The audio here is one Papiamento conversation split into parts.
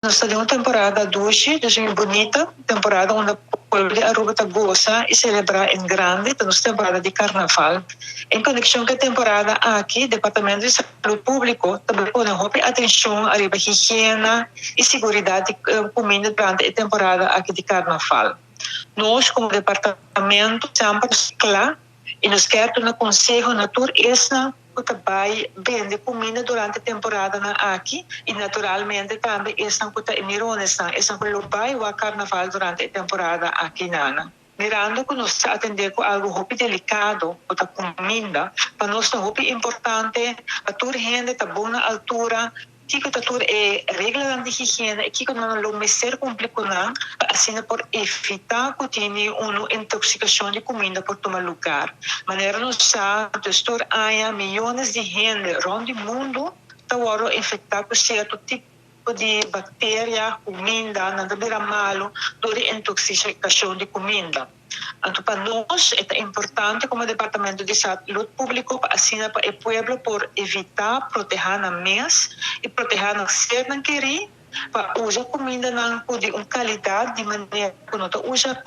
Nos ta den un temporada dushi, dus un bunita temporada unda pueblo di Aruba ta gosa y celebra en grande, ta nos temporada di Carnaval. En conexion cu e temporada aki, Departamento di Salud Publico ta bay pone hopi atencion ariba higiena y siguridad di cuminda durante e temporada aki di Carnaval. Nos como departamento semper ta cla y nos kier duna conseho na tur esnan cu ta bay bende cuminda durante e temporadanan aki y naturalmente tambe esnan cu ta e mironesnan, esnan cu lo bay wak carnaval durante e temporada akinan. Mirando cu nos ta atende cu algo hopi delicado cu ta cuminda, pa nos ta hopi importante pa tur hende ta bon na altura Kiko ta tur e reglanan di higiena i kiko nan lo mester kumpli ku nan pa asina por evitá ku tini unu intoksikashon di kuminda por tuma lugar? Manera nos sa, dus tur aña miyones di hende rònt di mundu ta wòrdu infektá ku sierto tipo di bakteria, kuminda, nan ta bira malu dor di intoksikashon di kuminda. Anto pa nos e ta importante como Departamento di Salud Publico pa asina pa e pueblo por evita proteha nan mes y proteha nan sernan keri pa usa cumindanan cu di un calidad di manera cu no ta usa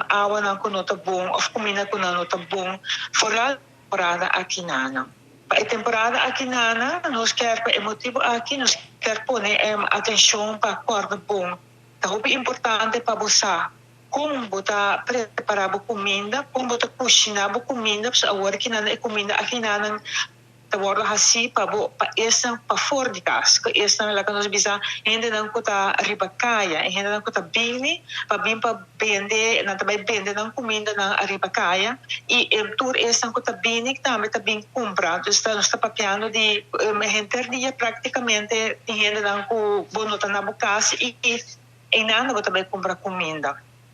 awanan cu no ta bon of cuminda cu nan no ta bon foral temporada akinana. Pa e temporada akinana nos kier pa e motibo aki nos kier pone atencion pa corda bon. Ta hopi importante pa bo sa Kon bo ta prepará bo kuminda, kon bo ta kushiná bo kuminda, pasobra awor kinan e kuminda akinanan ta wòrdu hasí pa bo pa esnan pafor di kas, ku esnan laga nos bisa hendenan ku ta riba kaya, e hendenan ku ta bini pa bin pa bende, nan ta bai bende nan kumindanan ariba kaya i e tur esnan ku ta bini tambe ta bin kumpra. Dus nos ta papiando di henter dia praktikamente tin hendenan ku bo no ta na bo kas i. Einan bo ta bai kumpra kuminda.